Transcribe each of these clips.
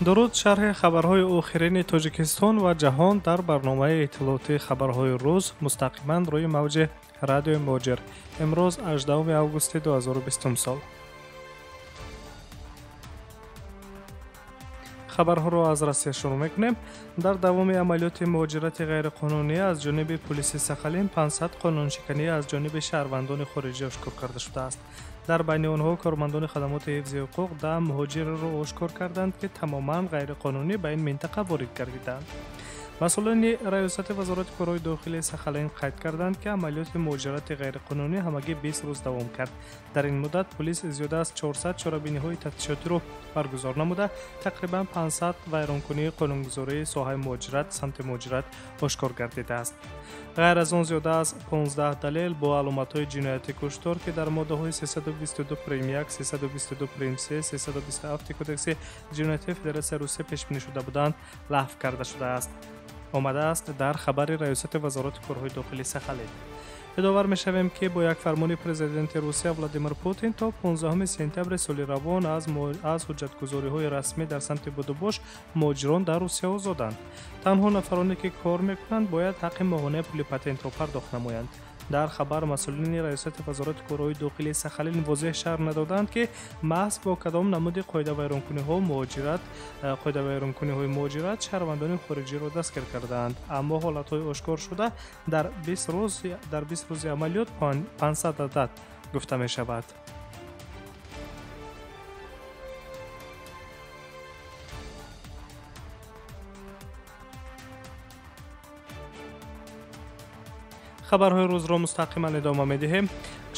Дуруд, шарҳи хабарҳои охирини Тоҷикистон ва ҷаҳон дар барномаи иттилоотии хабарҳои рӯз мустақиман рӯи мавҷи радиои Муҳоҷир. Имрӯз 18 августи 2020 сол. Хабарҳоро аз Россия шурӯъ мекунем. Дар давоми амалиёти муҳоҷирати ғайриқонунӣ аз ҷониби пулиси Сахалин 500 қонуншиканӣ аз ҷониби шаҳрвандони хориҷӣ ошкор карда шудааст. Дар байни онҳо кормандони хадамоти ҳифзи ҳуқуқ 10 муҳоҷирро ошкор карданд, ки тамоман ғайриқонунӣ ба ин минтақа ворид гардиданд. Масъулони раёсати вазорати корҳои дохилии Сахалин қайд карданд, ки амалиёти муҳоҷирати ғайриқонунӣ ҳамагӣ 20 рӯз давом кард. Дар ин муддат полис зиёда аз 400 чорабиниҳои тафтишотиро баргузор намуда, тақрибан 500 вайронкунии қонунгузории соҳаи муҳоҷират самти муҳоҷират ошкор гардидааст. Ғайр аз он зиёда аз 15 далел бо аломатҳои ҷинояти куштор, ки дар моддаҳои 322 прим 1, 322 прим 3, 327 Кодекси ҷиноятии Федератсияи Русия пешбинӣ шуда буданд, лағв карда шудааст. Омадааст дар хабари раёсати вазорати корҳои дохилии Сахалин. Ёдовар мешавем, ки бо як фармони президенти Русия Владимир Путин то 15 сентябри соли равон аз ҳуҷҷатгузориҳои расмӣ дар самти будубош муҳоҷирон дар Русия озоданд. Танҳо нафароне, ки кор мекунанд, бояд ҳаққи моҳонаи пули патентро пардохт намоянд. Дар хабар масъулини раёсати вазорати корҳои дохилии Сахалин возеҳ шарҳ надоданд, ки маҳз бо кадом намуди қоидавайронкуниҳои муҳоҷират шаҳрвандони хориҷиро дастгир кардаанд. Аммо ҳолатҳои ошкор шуда дар 20 рӯзи амалиёт 500 адад гуфта мешавад. Хабарҳои рӯзро мустақиман идома медиҳем.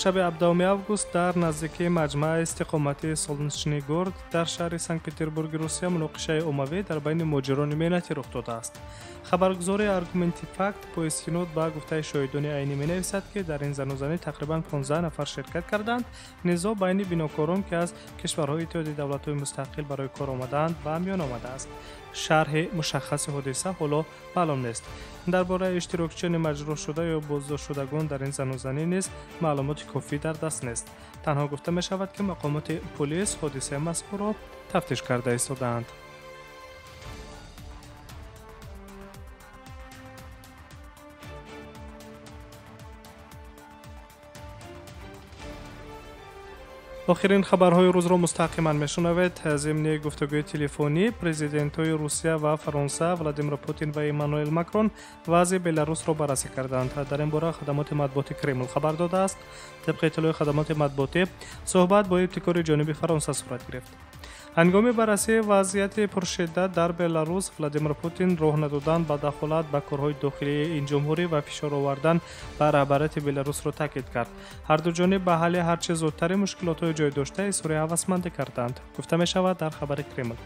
Шаби 17 август дар наздикии маҷмааи истиқоматии Солнечный город дар шаҳри Санкт-Петербурги Русия муноқишаи оммавӣ дар байни муҳоҷирони меҳнатӣ рух додааст. Хабаргузори Аргументи Факт бо истинод ба гуфтаи шоҳидони айнӣ менависад, ки дар ин занозанӣ тақрибан 15 нафар ширкат карданд. Низоъ байни бинокорон, ки аз кишварҳои Иттиҳоди давлатҳои мустақил барои кор омадаанд, ба миён омадааст. Шарҳи мушаххаси ҳодиса ҳоло маълум нест. Дар бораи иштирокчиёни маҷрӯҳшуда ё боздоштшудагон дар ин занозанӣ низ маълумоти кофӣ дар даст нест. Танҳо гуфта мешавад, ки мақомоти полис ҳодисаи мазкурро тафтиш карда истодаанд. Охирин хабарҳои рӯзро мустақиман мешунавед. Зимни гуфтугӯи телефонӣ президентҳои Русия ва Фаронса Владимир Путин ва Эммануэл Макрон вазъи Беларусро баррасӣ карданд. Дар ин бора хадамоти матбуоти Кремл хабар додааст. Тибқи иттилои хадамоти матбуотӣ, суҳбат бо ибтикори ҷониби Фаронса сурат гирифт. Ҳангоми баррасии вазъияти пуршиддат дар Беларус, Владимир Путин роҳ надодан ба дахолат ба корҳои дохилии ин ҷумҳурӣ ва фишор овардан ба раҳбарияти Беларусро таъкид кард. Ҳарду ҷониб ба ҳалли ҳарчи зудтари мушкилотҳои ҷойдошта изҳори ҳавасмандӣ карданд, гуфта мешавад дар хабари Кремл.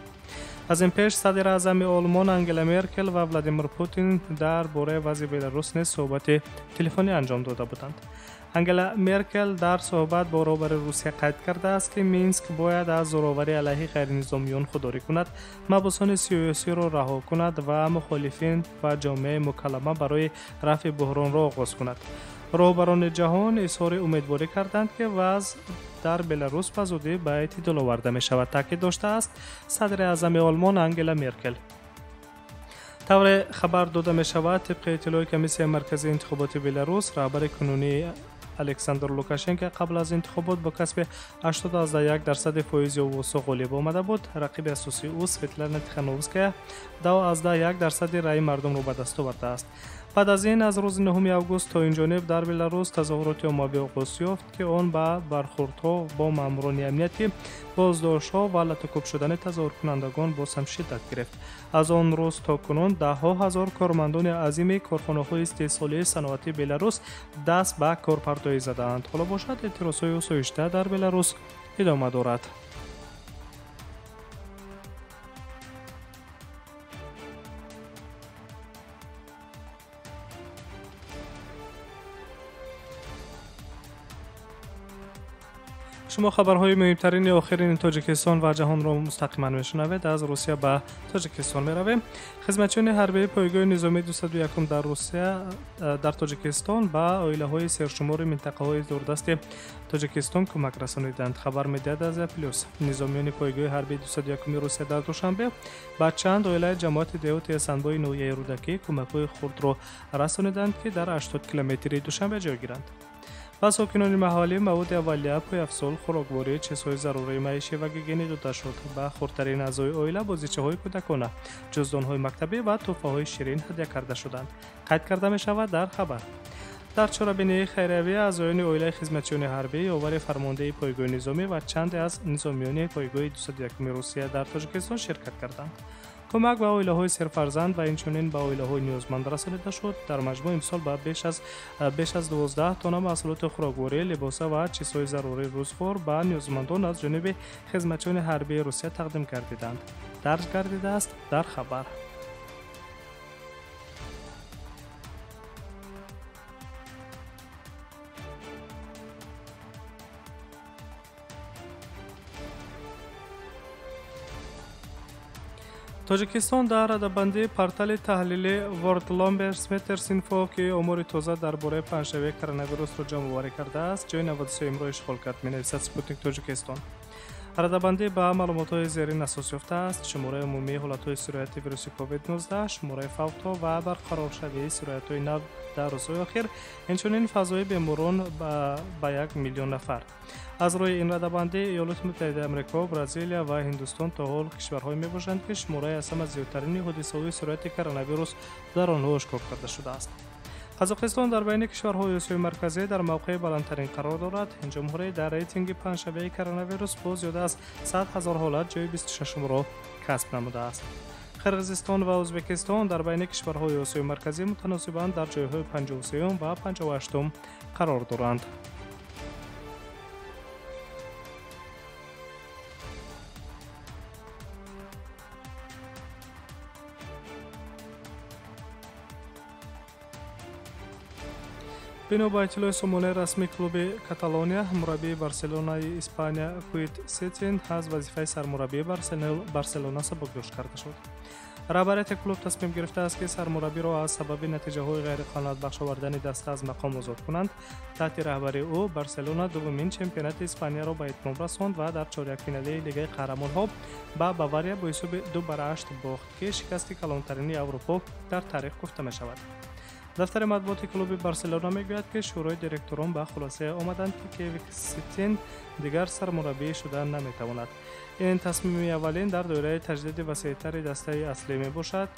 Аз ин пеш садри аъзами Олмон Ангела Меркел ва Владимир Путин дар бораи вазъи Беларус низ суҳбати телефонӣ анҷом дода буданд. Ангела Меркел дар суҳбат бо роҳбари Русия қайд кардааст, ки Минск бояд аз зӯроварӣ алайҳи ғайринизомиён худдорӣ кунад, маҳбусони сиёсиро раҳо кунад ва мухолифин ва ҷомеаи мукаллама барои рафъи буҳронро оғоз кунад. Роҳбарони ҷаҳон изҳори умедворӣ карданд, ки вазъ дар Беларус ба зудӣ ба эътидол оварда мешавад, таъкид доштааст садри аъзами Олмон Ангела Меркел. Тавре хабар дода мешавад, тибқи иттилои Комиссияи марказии интихоботи Беларус, раҳбари кунунии Александр Лукашенко қабл аз интихобот бо касби 81% фоизи овозҳо ғолиб омада буд. Рақиби асосии ӯ Светлана Тихановская 2,1% раъи мардумро ба даст овардааст. Баъд аз ин аз рӯзи 9 август то ин ҷониб дар Беларус тазоҳуроти оммавӣ оғоз ёфт, ки он ба бархӯрдҳо бо маъмурони амниятӣ, боздоштҳо ва латукӯб шудани тазоҳуркунандагон боз ҳам шиддат гирифт. Аз он рӯз то кунун даҳҳо ҳазор кормандони азими корхонаҳои истеҳсолии саноатии Беларус даст ба корпартоӣ задаанд. Ҳоло бошад, эътирозҳои осоишта дар Беларус идома дорад. Шумо хабарҳои муҳимтарини охирини Тоҷикистон ва ҷаҳонро мустақиман мешунавед. Аз Русия ба Тоҷикистон меравем. Хизматчиёни ҳарбии пойгоҳи низомии 201 дар Русия дар Тоҷикистон ба оилаҳои сершумори минтақаҳои дурдасти Тоҷикистон кӯмак расониданд. Хабар медиҳад Азия Плюс. Низомиёни пойгоҳи ҳарбии 201 Русия дар Душанбе ба чанд оилаи ҷамоати деҳоти Эсанбои ноҳияи Рӯдакӣ кӯмакҳои хурдро расониданд, ки дар 80 километри Душанбе ҷойгиранд. Ба сокинони маҳаллӣ маводи аввалия, пойафзол, хӯрокворӣ, чизҳои зарурии маишӣ ва гигиенӣ дода шуд. Ба хурдтарин аъзои оила бозичаҳои кӯдакона, ҷуздонҳои мактабӣ ва тӯҳфаҳои ширин ҳадя карда шуданд. Қайд карда мешавад дар хабар. Дар чорабинии хайриявӣ аъзоёни оилаи хизматчиёни ҳарбӣ, ёвари фармондеҳи пойгоҳи низомӣ ва чанде аз низомиёни пойгоҳи 201 Русия дар Тоҷикистон ширкат карданд. Кӯмак ба оилаҳои серфарзанд ва инчунин ба оилаҳои ниёзманд расонида шуд. Дар маҷмӯъ имсол ба беш аз 12 тонна маҳсулоти хӯрокворӣ, либоса ва чизҳои зарурии рӯзғор ба ниёзмандон аз ҷониби хизматчиёни ҳарбии Русия тақдим гардиданд. Дарҷ гардидааст дар хабар. Тоҷикистон дар радабандии портали таҳлили Worldometers Info, ки омори тоза дар бораи паҳншавии коронавирусро ҷамъоварӣ кардааст, ҷои 93-ро ишғол кард, менависад Спутник Тоҷикистон. Радабандӣ ба маълумотҳои зерин асос ёфтааст: шумораи умумии ҳолатҳои сирояти вируси COVID-19, шумораи фавтҳо ва барқароршавии сироятҳои нав дар рӯзҳои охир, инчунин фазои беморон ба 1 миллион нафар. Аз рӯи ин радабандӣ Иёлоти Муттаҳидаи Амрико, Бразилия ва Ҳиндустон то ҳол кишварҳое мебошанд, ки шумораи аз ҳама зиёдтарини ҳодисаҳои сирояти коронавирус дар онҳо ошкор карда шудааст. Қазоқистон дар байни кишварҳои Осиёи Марказӣ дар мавқеи баландтарин қарор дорад. Ин ҷумҳурӣ дар рейтинги паҳншавии коронавирус бо зиёда аз 100 ҳазор ҳолат ҷои 26-умро касб намудааст. Қирғизистон ва Ӯзбекистон дар байни кишварҳои Осиёи Марказӣ мутаносибан дар ҷойҳои 53-ум ва 58-ум қарор доранд. Бино ба иттилои сомонаи расмии клуби Каталония, мураббии Барселонаи Испания Куит Сетин аз вазифаи сармураббии Барселона сабукдӯш карда шуд. Раҳбарияти клуб тасмим гирифтааст, ки сармураббиро аз сабаби натиҷаҳои ғайриқаноатбахш овардани даста аз мақом озод кунанд. Таҳти раҳбарии ӯ Барселона дуввумин чемпионати Испанияро ба итмом расонд ва дар чорякфиналии Лигаи қаҳрамонҳо ба Бавария бо ҳисоби 2-8 бохт, ки шикасти калонтарини Аврупо дар таърих гуфта мешавад. Дафтари матбуоти клуби Барселона мегӯяд, ки шӯрои директорон ба хулосае омаданд, ки Кевик Сетин дигар сармураббӣ шуда наметавонад. Ин тасмими аввалин дар доираи таҷдиди васеътари дастаи аслӣ мебошад,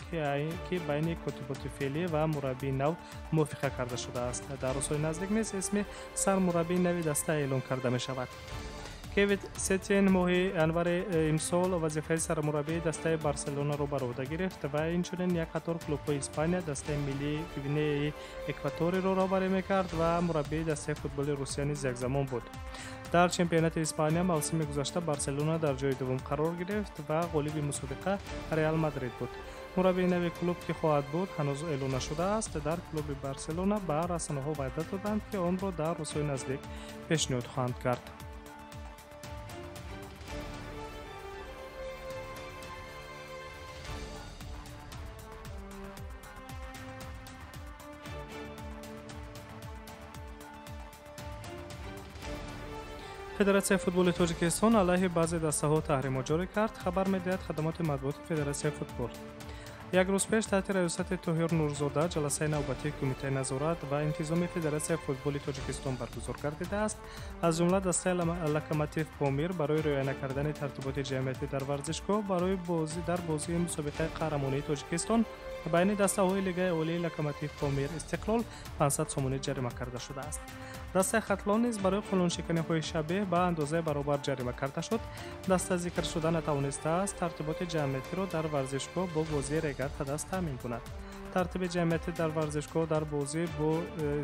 ки байни котиботи феълӣ ва мураббии нав мувофиқа карда шудааст. Дар рӯзҳои наздик низ исми сармураббии нави даста эълон карда мешавад. Кевит Сетин моҳи январи имсол вазифаи сармураббии дастаи Барселонаро бар уҳда гирифт ва инчунин як қатор клубҳои Испания, дастаи миллии Гвинеяи Экваториро роҳбарӣ мекард ва мураббии дастаи футболи Русия низ якзамон буд. Дар чемпионати Испания мавсими гузашта Барселона дар ҷои дуввум қарор гирифт ва ғолиби мусобиқа Реал Мадрид буд. Мураббии нави клуб ки хоҳад буд ҳанӯз эълон нашудааст. Дар клуби Барселона ба расонаҳо ваъда доданд, ки онро дар рӯзҳои наздик пешниҳод хоҳанд кард. Федератсияи футболи Тоҷикистон алайҳи баъзе дастаҳо таҳримот ҷорӣ кард, хабар медиҳад хадамоти матбуоти Федератсияи футбол. Як рӯз пеш таҳти раёсати Тоҳир Нурзода ҷаласаи навбатии Кумитаи назорат ва интизоми Федератсияи футболи Тоҷикистон баргузор гардидааст. Аз ҷумла дастаи Локомотив Помир барои риоя накардани тартиботи ҷамъиятӣ дар варзишгоҳ барои дар бозии мусобиқаи қаҳрамонии Тоҷикистон байни дастаҳои Лигаи олии Локомотив Помир Истиқлол 500 сомонӣ ҷарима карда шудааст. Дастаи Хатлон низ барои қонуншиканиҳои шабеҳ ба андозаи баробар ҷарима карда шуд. Даста зикршуда натавонистааст тартиботи ҷамъиятиро дар варзишгоҳ бо бозии регар ТАДАС таъмин кунад. Тартиби ҷамъиятӣ дар варзишгоҳ дар бозӣ бо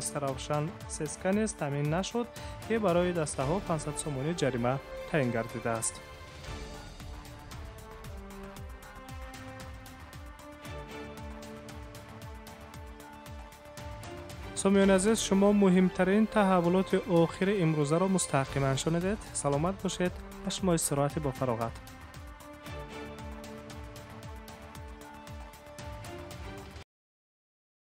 Истаравшан ССК низ таъмин нашуд, ки барои дастаҳо 500 сомонӣ ҷарима таъин гардидааст. Сомиёни азиз, шумо муҳимтарин таҳаввулоти охири имрӯзаро мустақиман шунидед. Саломат бошед, ба шумо истироҳати бофароғат.